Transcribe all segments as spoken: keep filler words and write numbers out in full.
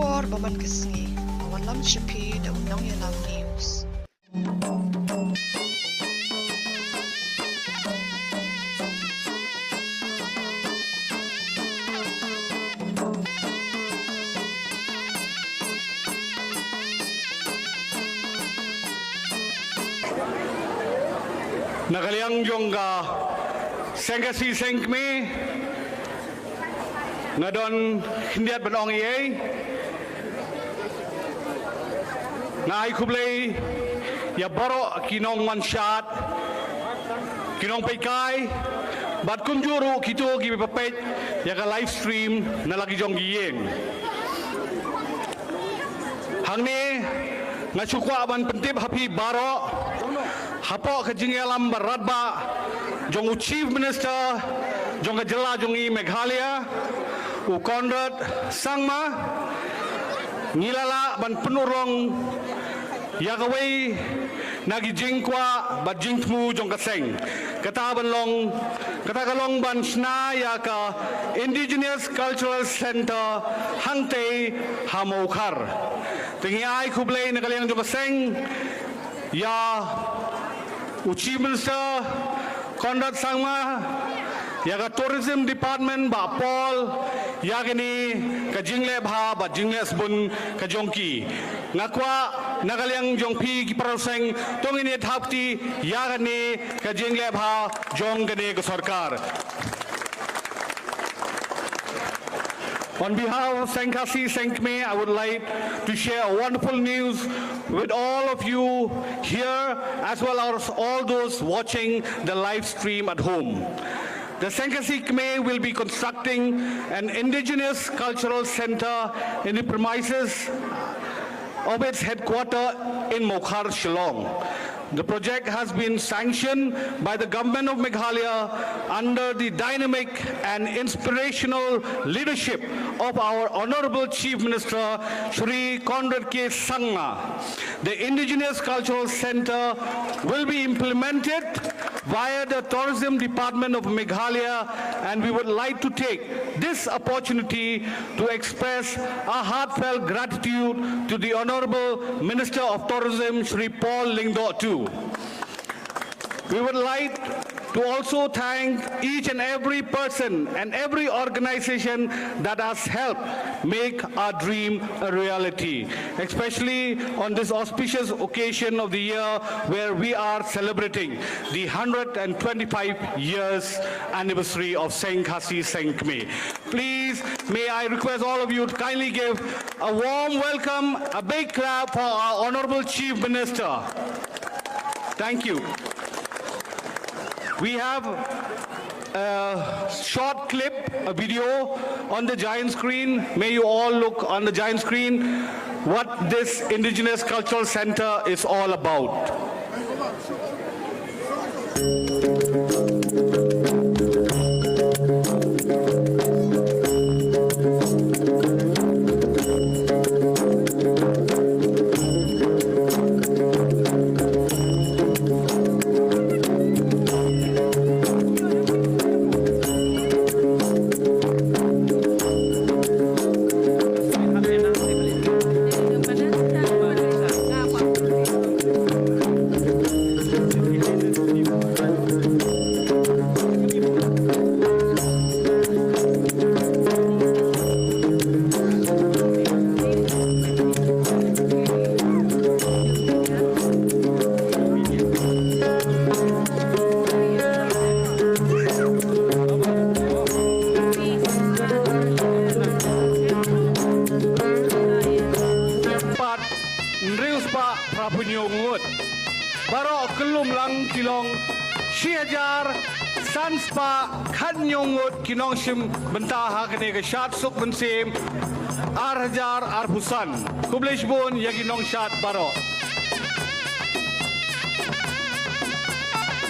Por ba man ka sngi, a wallam sha phi da u Nongïalam News. Na ka liang jong ka Seng Khasi Seng Kmie, nga don khyndiat ban ong ei. Nga ai khublei ïa baroh ki nongwan shad, ki nongpeit kai, bad kumjuh ruh kito kiba peit ïa ka live stream na la ki jong ki ïing. Hangne nga shu kwah ban pyntip ha phi baroh hapoh ka jingïalam ba radbah jong u Chief Minister jong ka jylla jong i Meghalaya, u Conrad Sangma, ngi la lah ban pynurlong ïa kawei na ki jingkwah bad jingthmu jong ka seng. Kata ban long, kata ka long ban shna ïa ka Indigenous Cultural Centre hangtei ha Mawkhar. Te ngi ai khublei na ka liang jong ka seng ïa u Chief Minister Conrad Sangma, ïa ka Tourism Department, Bah Paul, ïa kane ka jingleh bha bad jingleh sbun ka jong ki. Nga kwah na ka liang jong phi ki para seng, to ngin ïa thap kti ïa kane ka jingleh bha jong kane ka sorkar. On behalf of Seng Khasi Seng Kmie, I would like to share a wonderful news with all of you here, as well as all those watching the live stream at home. The Seng Khasi Kmie will be constructing an indigenous cultural centre in the premises of its headquarter in Mawkhar, Shillong. The project has been sanctioned by the Government of Meghalaya under the dynamic and inspirational leadership of our Honourable Chief Minister, Shri Conrad K Sangma. The Indigenous Cultural Centre will be implemented via the Tourism Department of Meghalaya, and we would like to take this opportunity to express our heartfelt gratitude to the Honourable Minister of Tourism, Shri Paul Lyngdoh too. We would like to also thank each and every person and every organization that has helped make our dream a reality, especially on this auspicious occasion of the year where we are celebrating the hundred and twenty-five years anniversary of Seng Khasi Seng Kmie. Please, may I request all of you to kindly give a warm welcome, a big clap for our Honorable Chief Minister. Thank you. We have a short clip, a video on the giant screen. May you all look on the giant screen what this Indigenous Cultural Centre is all about. Pat hynriew spah phra phew hynñiew ngut. Baroh kyllum lang ki long shi hajar san spah khat hynñiew ngut ki nongshim bynta ha kane ka Shad Suk Mynsiem ar hajar arphew san. Khublei shibun ïa ki nongshad baroh.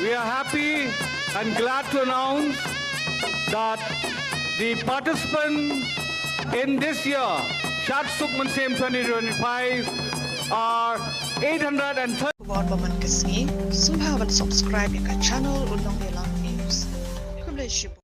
We are happy and glad to announce that the participants in this year Shad Suk Mynsiem twenty twenty-five are eight hundred and thirty. Khubor ba man ka sngi, sngewbha ban subscribe ïa ka channel U Nongïalam News. Khublei shibun.